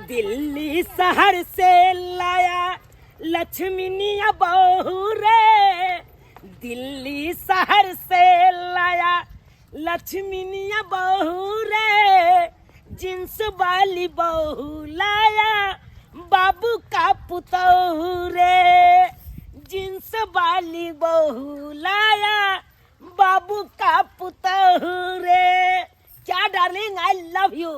दिल्ली शहर से लाया लक्ष्मीनिया बहू रे, दिल्ली शहर से लाया लक्ष्मीनिया बहू रे, जींस वाली बहू लाया बाबू का पुतहू रे, जींस वाली बहू लाया बाबू का पुतहू रे। क्या darling, I love you.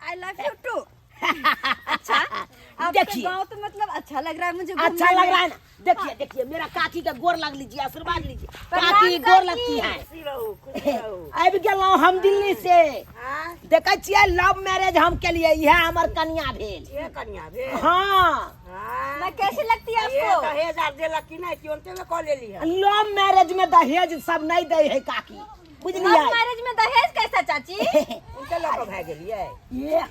I love you too. अच्छा, आपका देखिए। गांव तो मतलब अच्छा लग रहा है मुझे अच्छा घूमने लग में। रहा है ना? देखिए देखिए, मेरा काकी का गोर लग लीजिए, आशीर्वाद लीजिए। प्रणाम काकी गोर काकी। लगती है। खुशी रहू, खुशी रहू। आबि गेलहुँ हम दिल्ली से। हाँ? देखै छियै, लव मैरिज हम केलिए, इएह हमर कनिया भेल। ये कन्या भेल? हाँ। हाँ। मैं कैसी लगती है ये आपको? दहेज आर देलक कि नहि, कि ओनते में कऽ लेली है? लव मैरिज में दहेज सब नहीं दै है काकी, बुझलियै? लव मैरिज में दहेज कैसा चाची? उनके लऽ कऽ भए गेलियै? ये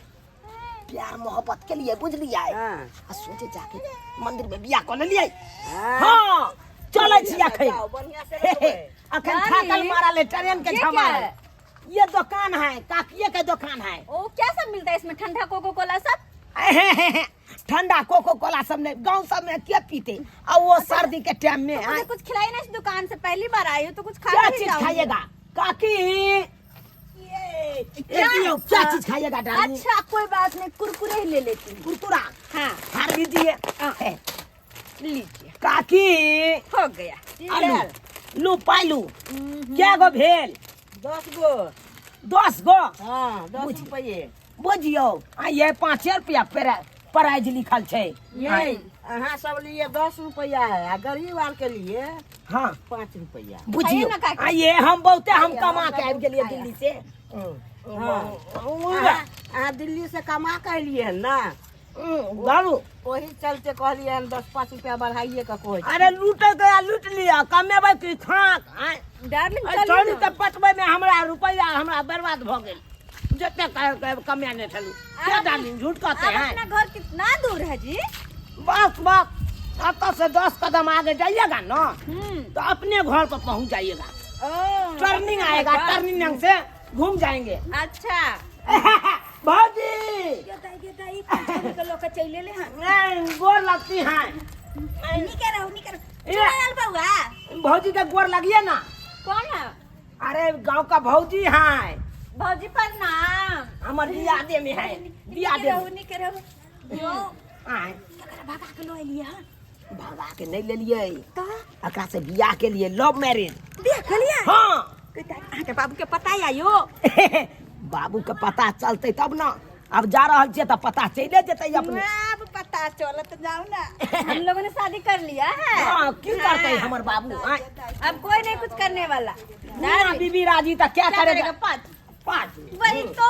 प्यार मोहब्बत के लिए, बुझलियै? हाँ। आ सोचे जाके मंदिर में बियाह कऽ लेलियै। हाँ। हाँ, चलै छी अखन। जाओ, बढ़िया से रखबै। अखन थाकल मारल है, ट्रेन के ये क्या झमारल। है? ये दुकान है, काकिए के दुकान है। ओ क्या सब मिलता है इसमें? ठंडा कोको कोला सब? ठंडा कोको कोला सब नहीं, गांव सब में क्या पीते, और वो सर्दी के टाइम में। तो मुझे कुछ खिलाई ना, इस दुकान से पहली बार आई हूँ तो कुछ खा क्या के चीज जाऊंगी। खाइएगा काकी? क्या? क्या क्या चीज खाइएगा डार्लिंग? अच्छा कोई बात नहीं, कुरकुरे ही ले लेती हूँ। कुरकुरा? हाँ। हार लीजिए। लीजिए। काकी हो गया। आलू लू पालू। क्या गो भेल? 10 गो। 10 गो? हाँ, 10 बुझ। रुपये। बुझियौ, आ ये 5 रुपया प्राइज लिखल छै। ये अहाँ सब लिए 10 रुपया है, आ गरीब आर के लिए हाँ 5 रुपया। बुझियौ। खाइए ना काकी। आ ये हम बहुते हम खाइए, कमा हम के आबि गेलियै खाइए। दिल्ली से। हाँ। अहाँ दिल्ली से कमा के एलियै हन ना? बाबू ओही चलते कहलियै हन 10-5 रुपया बढ़ाइए के कहै छी। अरे लूटे गया लूट लिया, कमेबै की खाक? आँय? डार्लिंग अरे चलिए चोरी ना। के पटबै में हमरा रुपया हमरा बर्बाद भऽ गेल, जते कमेने छलहुँ। क्या डार्लिंग झूठ कहते आप हैं? अपना घर कितना दूर है जी? बस बस, अतः से 10 कदम आगे जाइएगा ना तो अपने घर पर पहुंच जाइएगा। ओ, टर्निंग आएगा, टर्निंग से घूम जाएंगे। अच्छा। भौजी नहीं, गोर लगती है। ये, भौजी का गोर लगिए ना। कौन है? अरे गांव का भौजी है। भौजी प्रणाम। हमर दियादे में है, दियादे में। निक रहू। यो आय। केकरा भगा के लो एलियै हन? भगा के नहीं लेलियै। तो एकरा से बियाह के लिए, लव मैरिज। बियाह के लिए? हाँ। अहाँके बाबू के पता या यो? बाबू के पता चलते तब ना। अब जा रहल छियै तऽ पता चले जेतै अपने। अब पता चलत, जाओ ना, हम लोगों ने शादी कर लिया है। हाँ, की करते हमर बाबू? आय। अब कोई नहीं कुछ करने वाला। मियां बीबी राजी तऽ क्या क्या करेगा? करेगा? पाँच पाँच। वही तो,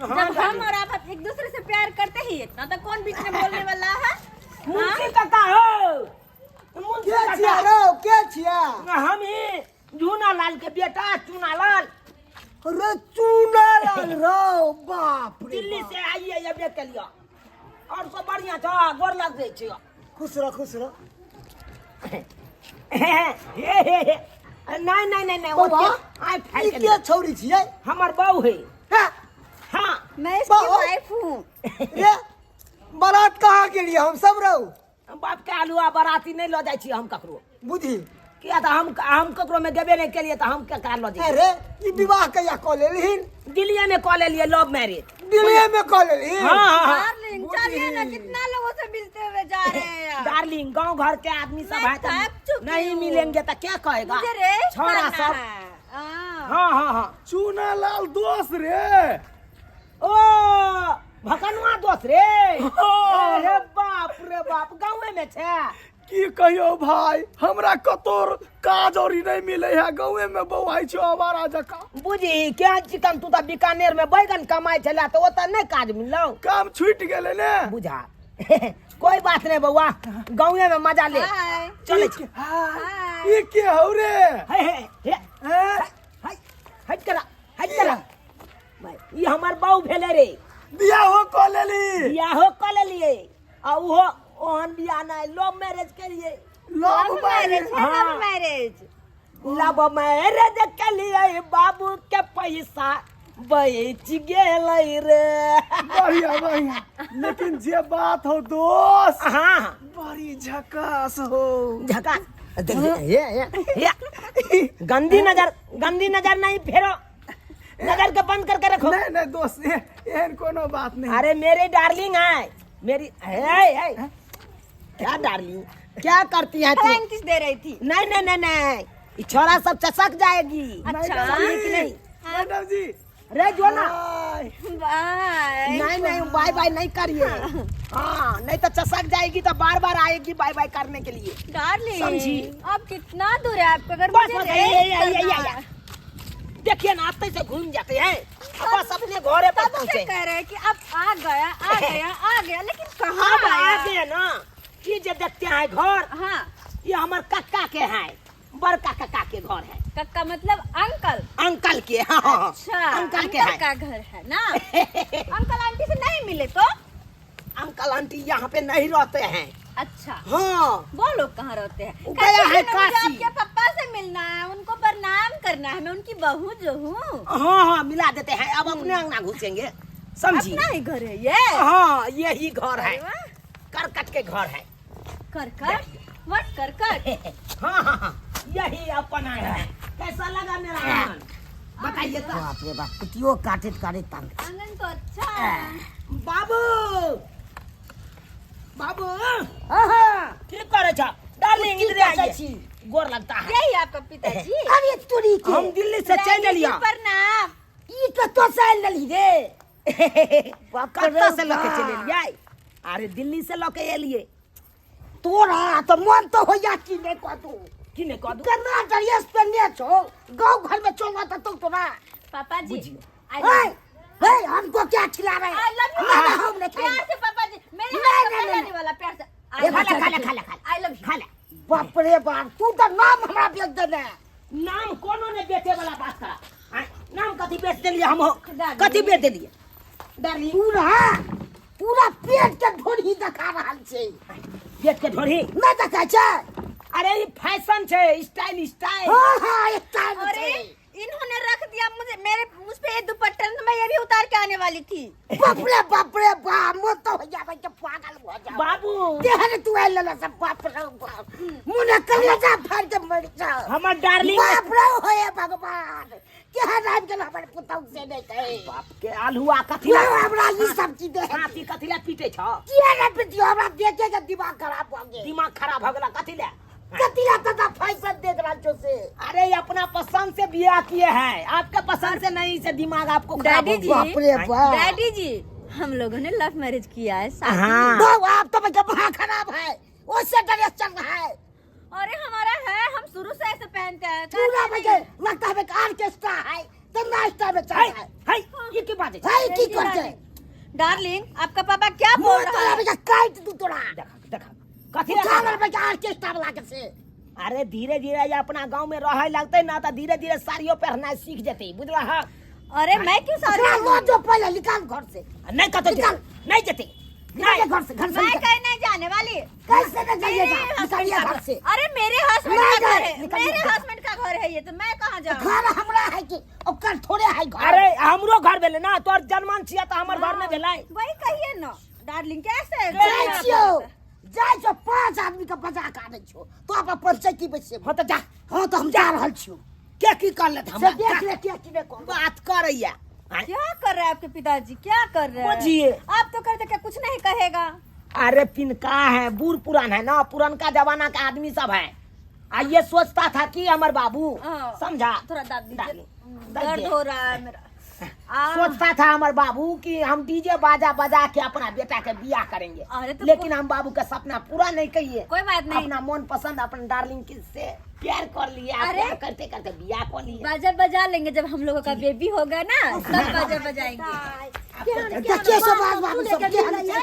हाँ, जब हम और आप एक दूसरे से प्यार करते ही इतना तो कौन बीच में बोलने वाला है? मुंशी काका हो, मुंशी के छिया काका। रौ, के छिया? हम ही झूना लाल के बेटा चूना लाल। रे चूना लाल रौ, बाप रे दिल्ली बाप। से आइए अबे के लिए। और सब बढ़िया छ, गोर लग जाइ छी। खुश रह, खुश रह। नहीं नहीं नहीं नहीं, बौआ, ओते आइ फाइल ई के के लिए। छौरी छियै? हमर बहू है। हैं? हाँ। मैं इसकी बहू? वाइफ हूँ। रे बारात कहाँ के लिए हम सब रहू? बाप के आलूआ बाराती नहीं लऽ जाइ छी हम ककरो। बुझी किया तऽ हम ककरो में गेबे नहीं केलिए तऽ हम केकरा लऽ जइयै? अरे ई विवाह कहिया कऽ लेलहिन? दिल्लीए में कऽ लेलिए लव मैरिज। दिल्लीए में कऽ लेलहिन? हाँ, हाँ, हाँ। डार्लिंग चलिए ना, कितना लोगों से मिलते हुए जा रहे हैं यार। डार्लिंग गांव घर के आदमी सब मैं है तो थक चुकी नहीं हूँ। मिलेंगे तो क्या कहेगा मुझे रेस्ट छोरा करना सब। है। हाँ। हाँ हाँ हाँ। चूना लाल दोस्त रे। ओ भकनुआ दोस्त रे। अरे बाप रे बाप, गाँवे में छे। की कहियो भाई, हमरा कतौ काज और नहीं मिले है, गाँवे में बौआइ छो आवारा जकाँ। बुझी क्या चिकन, तू तऽ बीकानेर में बैगन कमाइ छला तऽ ओतऽ नहि काज मिललौ? काम छूटि गेलै ने। बुझा, कोई बात नहीं बउआ, गाँवे में मजा ले। हाय। चलै छी। हाय। ई के हौ रे? हे हे हे। हैं? हट हट करा, हट करा भाई, ई हमर बहू भेलै रे। बियाहो कऽ लेली? बियाहो कऽ लेलियै, आ उहो ओहन बियाह नहि, लव मैरिज केलियै। Love marriage? है, लव हाँ। मैरिज। लव मैरिज केलियै, बाबू के पैसा बच गेलै रे। बढ़िया बढ़िया, लेकिन जे बात हो दोस्त, हाँ बड़ी झकास हो। झकास देख, ये ये ये गंदी नजर, गंदी नजर नहीं फेरो, नजर के बंद करके रखो। नहीं नहीं दोस्त, एहन कोनो बात नहीं। अरे मेरे डार्लिंग है मेरी, है, है। क्या डार्लिंग क्या करती है तू? फ्लाइंग किस दे रही थी? नहीं नहीं नहीं नहीं, ई छोरा सब चसक जाएगी। अच्छा। समझी कि नहीं? मैडम जी रे जो ना, बाय। बाय। नहीं नहीं बाय बाय नहीं करिए, हाँ नहीं तो चसक जाएगी तो बार बार आएगी बाय बाय करने के लिए। डार्लिंग समझी। अब कितना दूर है आपका घर? बस, मुझे बस, रेस ये, ये, करना ये, ये, है। ये। देखिए ना आते से घूम जाते हैं, बस अपने घरे पर तब से पहुंचे। कह रहे हैं कि अब आ गया आ गया आ गया, लेकिन कहाँ अब आ आया? गए ना, ये जो देखते हैं घर, हाँ ये हमार कक्का के है, बड़का कक्का के घर है। कक्का मतलब अंकल? अंकल के, हाँ, हाँ, अच्छा, अंकल के है। का घर है ना। अंकल आंटी से नहीं मिले तो? अंकल आंटी यहाँ पे नहीं रहते हैं। अच्छा। हाँ। वो लोग कहाँ रहते हैं? वो गया कहते है हैं ना, मुझे काशी। आपके पापा से मिलना है, उनको प्रणाम करना है, मैं उनकी बहू जो हूँ। हाँ हाँ मिला देते हैं, अब अपने अंगना घुसेंगे, समझी? अपना ही घर है ये। हाँ यही घर है, अरे वाह। करकट के घर है। करकट? What करकट? हाँ हाँ हाँ यही अपना है। कैसा लगा मेरा आंगन बताइए तो। बाप रे बाप, कुटियो काटे काटे तंग। आंगन तो अच्छा है। बाबू बाबू हाँ की करे छा? डार्लिंग की इधर करे आइए। छी? गोर लगता है। यही आपका पिताजी? अरे तोरी के। हम दिल्ली से चल डैडी जी, लिया। प्रणाम। ई कतो से आयल रही रे? बाप रे कत्ता से लके बाप। चले लिया? अरे दिल्ली से लके एलिए। तोरा तो मन तो होया कि नहीं कह दू। कि नहीं कह दू? केना ड्रेस पहनने छौ, गांव घर में चलना तो तू तोरा। पापा जी, बुझियो। I love हे, हे, हमको क्या खिला रहे हैं? I love you, ना, ना, पापा। हम नहीं प्यार खाएंगे। से पापा जी, मेरे नहीं, हाथ का नहीं, पहला नहीं। नहीं वाला, प्यार से। ए, I love खा ले, you. खा ले, खा ले, खा ले। I love you. खा ले। बाप रे बाप, तू तो नाम हमरा बेच देने। नाम कोनो ने बेचे वाला बात करा। हाँ, नाम कथी बेच देलिए हम हो? डार्लिंग। कथी बेच देलिए? डार्लिंग। पूरा, पूरा पेट के ढोरी देखा रहल छै। पेट के ढोरी? नहीं देखा छै? अरे ई फैशन छै, स्टाइल, स्टाइल। हाँ, हाँ, स्टाइल अरे, छै। इन्होंने रख दिया मुझे, मेरे मुझ पे ये दुपट्टा, तो मैं ये भी उतार के आने वाली थी। बाप रे बाप रे बाप, मोर तो हो जावे के पागल हो जावे। बाबू। देहन तू आइल ना सब, बाप रे बाप। मुने कलेजा फाड़ के मर जा। हमर डार्लिंग। बाप रे होए भगवान, केहन आबि गेल हमर पुतहु से नहीं कहे। बाप के आलुआ कथी ला? यौ, हमरा ई सब चीज देह। हाथी कथी ला पीटे छ? किया ने पीटियो, हमरा देखे के दिमाग खराब भ गेल। दिमाग खराब भ गेल कथी ला? कथी ला तथा फैशन देख रहल छौ से? अरे अपना पसंद से बियाह किए हैं, आपके पसंद से नहीं, से दिमाग आपको खराब डैडी हो जी, गया। बाप रे बाप। डैडी जी, हम लोगों ने लव मैरिज किया है, शादी। हाँ। बाप, आप तो बच्चा वहाँ खराब है, उससे ड्रेस चल रहा है। अरे हमारा है, हम शुरू से ऐसे पहनते हैं। पूरा करते बजे नहीं। लगता है एक ऑर्केस्ट्रा है, तो नाश्ता में चल हाय, रहा है। हाय, ये की बात है? हाय, की ये की करते? बात है? डार्लिंग, आपका पापा क्या बोल मुंह रहा तो है? अभी काट दू तोरा। देखा, देखा। कथी उठा लगा? ले बच्चा ऑर्केस्ट्रा वाला के से। अरे धीरे धीरे ये अपना गांव में रहे लगते ना, तो धीरे धीरे साड़ियों पहनना सीख जेते, बुझला हा? अरे मैं क्यों साड़ी ओकरा पहनूं? लो जो पहले निकाल घर से। नहीं कतो निकाल। जेते, नहीं जेते। निकाल नहीं। घर से, घर से मैं निकाल। कहीं नहीं जाने वाली। कैसे नहीं जाइएगा? मेरे हस्बैंड निकालिए का घर घर से। अरे मेरे हस्बैंड नहीं का घर जाए, है, निकालिए मेरे घर। हस्बैंड का घर है ये, तो मैं कहाँ जाऊँ? घर हमरा है कि ओकर थोड़े है घर। अरे हमरो घर भेलै ना, तोर जन्मन छियै तऽ हमर घर नहि भेलै। वही कहिए ना डार्लिंग, कैसे है? जाइ छियौ, जाइ छियौ, 5 आदमी के बजा के आनै छियौ, तो अपन पंचायती बैसे। हाँ तो जा। हाँ तो हम जा रहल छियौ। के की कर लेत हमरा? से देख ले के की नहि कर। बात करैया। हाँ? क्या कर रहा है आपके पिताजी, क्या कर रहे हैं? बुझिए। आप तो करते क्या कुछ नहीं कहेगा। अरे पिनका है, बूढ़ पुरान है ना, पुरनका जमाना का आदमी सब है। आ ये सोचता था कि हमर बाबू, हाँ। समझा? थोड़ा दाब दीजिए। दाब दीजिए। दर्द हो रहा है मेरा। आ। सोचता था हमार बाबू कि हम डीजे बाजा बजा के अपना बेटा के बियाह करेंगे। अरे तो लेकिन हम बाबू का सपना पूरा नहीं किए। कोई बात नहीं। अपना मन पसंद अपन डार्लिंग के से प्यार कर लिया, अरे? प्यार करते करते बियाह कर लिया। बाजा बजा लेंगे जब हम लोगों का बेबी होगा ना, तब बाजा बजाएंगे। देखिए सब बात बाबू सब केहन छै।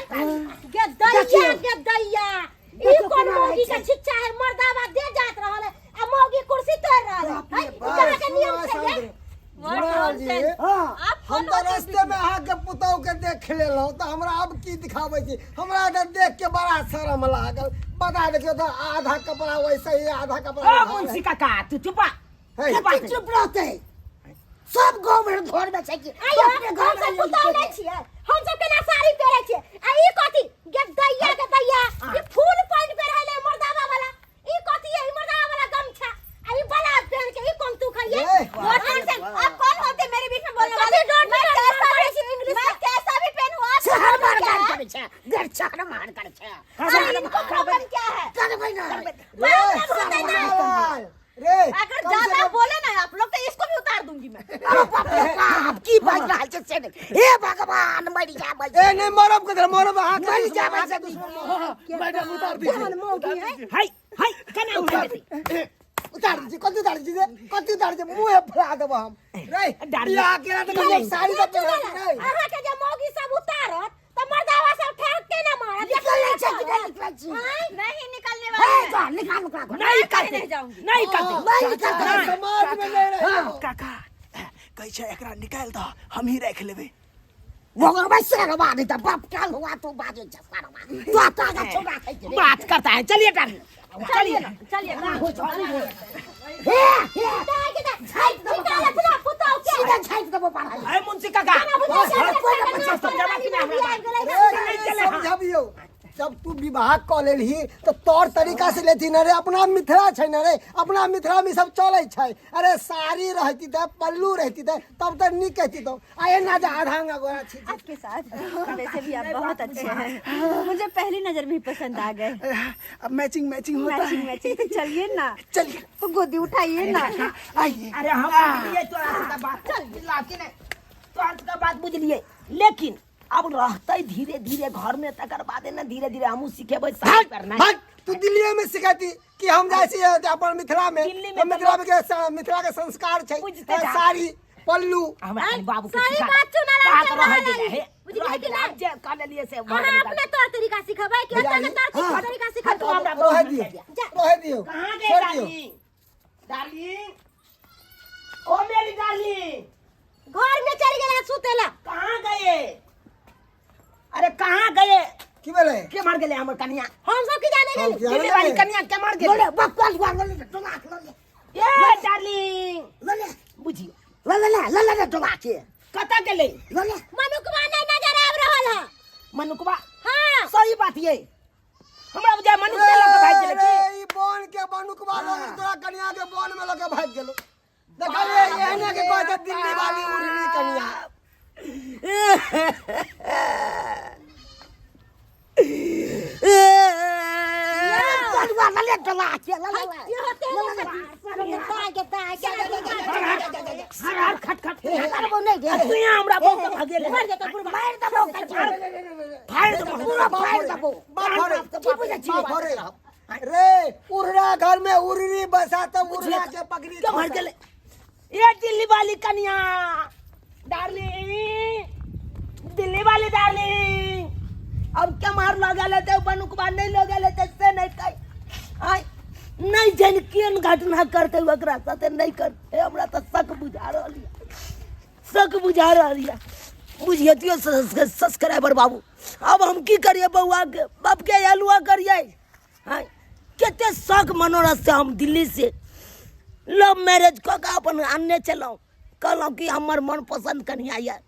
गदैया, देखियौ। गदैया। ई देखियौ कोन केना मौगी रहै के छै। छिच्चा है, मर्दावा दे जात रहल है, आ मौगी कुर्सी तोड़ रहल है। बाप रे है, ई बाप, कहाँ के नियम सुनो छै ये? सामने। What Jhunalal ji, nonsense? हाँ। आप हम कौन तऽ होते रस्ते में अहाँके पुतहु के देख लेलहुँ तऽ हमरा आब की दिखाबै छी? हमरा तऽ देख के बड़ा शरम लागल। बता देखियौ तऽ आधा कपड़ा वैसे ही, आधा कपड़ा ओ उधार मुंशी है। काका, तू चुप रह। हे। चुप कथी चुप रहतै? सब गाँव भरि घर में छै कि आइयो अपने हम घर सब में पुतौ नहि छियै, हम सब केना साड़ी पहिरै छियै। आ ई कथी गे दैया के दैया, ई फूल पैंट पहिरले मर्दावा वाला, ई कथी है? ई मर्दावा वाला गमछा आ ई ब्लाउज पहन के ई कोन तू खाइए? ए, बहुत टेंशन। आप कौन होते मेरे बीच में बोलने वाले? कथी डोट मैं डोट कैसा मार भी करै छी इंग्लिश मैं कैसा भी पहनूं, आप शहर मार क्या कर है? करै छै घर शहर मार करै छै। अरे इनको प्रॉब्लम क्या है? करबै ना। रे होतै ना। रे अगर कम से ज्यादा कम बोले ना आप लोग तो इसको भी उतार दूंगी मैं। अरे बाप रे बाप, की बाज रहल छै से नहि। हे भगवान, मरि जाबै। ए नहीं, मरब कथी, मरब अहाँ के मरि दुश्मन, जाबै। अहाँ के दुश्मन मरब। मैडम, उतार दीजिए। केहन मौगी है। हाय हाय, केना उतार देतै? उतार दीजिए। कथी उतार दीजिए? कथी उतार दीजिए? मुँह फुला देबो हम रे। डार्लिंग। बियाह केला तऽ कहियो साड़ी तऽ पहिरती नहीं। अहाँ के जे मौगी सब उतारत तऽ मर्दावा सब ठेक केना मारत? निकलै छै कि नहि निकलै छी? नहीं निकलने हे वाली है। जा निकाल ओकरा घर। नहीं कहीं करते, नहीं जाऊंगी। नहीं करते। नहि निकलतै। अहाँ समाज में नहीं रहियो। काका कहै छै एकरा निकालि दह, हमही राखि लेबै। भगवान सरवा नहीं तऽ बाप काल हुआ तू बाजै छै सरवा तो तागा छोड़ा खाइ छै रे। बात करता है। चलिए डार्लिंग, चलिए। चलिए। हे हे, दाय के दाय, निकाल अपना पुतौ के। सीधा झाँकि देबो पढ़ाई। अरे मुंशी काका, केना बुझै छै? कोइ ने पूछै। समझाबा कि नहि हमरा? रे, नहीं चले, हाँ। समझबियौ, जब तू विवाह कऽ लेलही तऽ तौर तरीका से लेती न रे। अपना मिथिला छै न रे, अपना मिथिला में सब चलै छै। अरे साड़ी रहती तऽ पल्लू रहती तऽ तब तऽ नीक कहती तो आ एना जे आधा अंगा गोरा छी। आपके साथ वैसे भी आप बहुत अच्छे हैं, मुझे पहली नजर में ही पसंद आ गए। अब मैचिंग मैचिंग होता मैचिंग है। मैचिंग, तो चलिए ना। चलिए। तो गोदी उठाइए ना। आइए। अरे हम बुझलिए तोरा सबके बात, चल बुझला कि नहि? तोरा सबके बात बुझलिए, लेकिन अब रहते धीरे धीरे घर में, तकर बादे ने धीरे धीरे हमहूँ सिखेबै साड़ी पहिरनाइ। भाग, तू दिल्लीए में सिखाती कि हम जाइ छी अपन मिथिला में? दिल्ली में तऽ मिथिला में के मिथिला के संस्कार छै। बुझते जा। साड़ी पल्लू। हमरा कनि बाबू के सही सिखा बात चुना बात राम रहै रहै देला हे, बुझलियै रहै कि देला। नहि? आब जे कह लेलियै से भऽ अहाँ गेलै। अपने तौर तरीका सिखबै कि एतऽ के तौर तरीका हाँ, तो सिखबै? हमरा रहै बहुत दियौ, दिया। रहै दियौ। कहाँ गए? छोड़ि दियौ। डार्लिंग, डार्लिंग, ओ मेरी डार्लिंग। घर में चल गेल है सुतेला। कहाँ गए? अरे कहाँ गए? की भेलै? के मार गेलै हमर कनिया? हम सब की जाने हम गेली। की दिल्ली वाली कनिया के मार गेलै? लले बकवास हुआ, लले टोला के लले। ए डार्लिंग, लले। बुझियो। लले ले लले ले टोला के। कतऽ गेलै? लले। मनुकवा नहीं नजर आबि रहल है। मनुकवा? हाँ। सही बात ये, हमरा बुझाय मनुकवे लऽ के भागि गेलै रे, की? ई बन के बनुकवा लऽ के तोरा कनिया के बन में लऽ के भागि गेलो। देखलियै, एहने के कहै छै दिल्ली वाली उड़नी कनिया। चलुआ लले टोला के लले। ये होते हैं दाय के दाय के। हर हर खट खट करबो नहीं गे। तू यहाँ हमरा बहुत भागेले। मर जेतौ बुढ़बा। मारि देबो, फाड़ि देबो। पूरा फाड़ि देबो। बाप रे। की बुझै छी? बाप रे रे, उड़रा घर में उड़री बसा तब उड़रा के पकड़ी। के मर गेलै ये दिल्ली वाली कनिया? डार्लिंग, दिल्ली वाली डार्लिंग, अब के मार लगल है? बनुकबा नहीं लगल है से नहीं कह आय नहीं जान केहन घटना करते ओकरा साथे नहीं करते। हमरा तऽ शक बुझा रहल यऽ, शक बुझा रहल यऽ। बुझियतियो सब्सक्राइबर बाबू, अब हम की करिए बौआ के बाप के अलुआ करिए? आय कते शौक मनोरथ से हम दिल्ली से लव मैरिज कऽ के अपन आनने छलहुँ, कहलहुँ कि हमर मनपसन्द कनिया यऽ,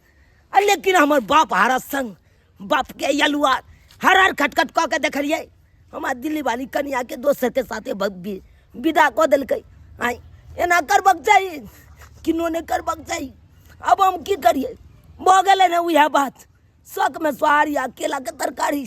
आ लेकिन हमर बाप हारत संग बापके अलुआ हर हर खटखट कऽ के देखलियै, हमरा दिल्ली वाली कनियाके दोसरके साथे विदा कऽ देलकै। आँय, एना करबक चाही किनो नहि करबक चाही। अब हम की करियै? भऽ गेलै ने उएह बात, शौकमे सोहारी आ केलाके तरकारी।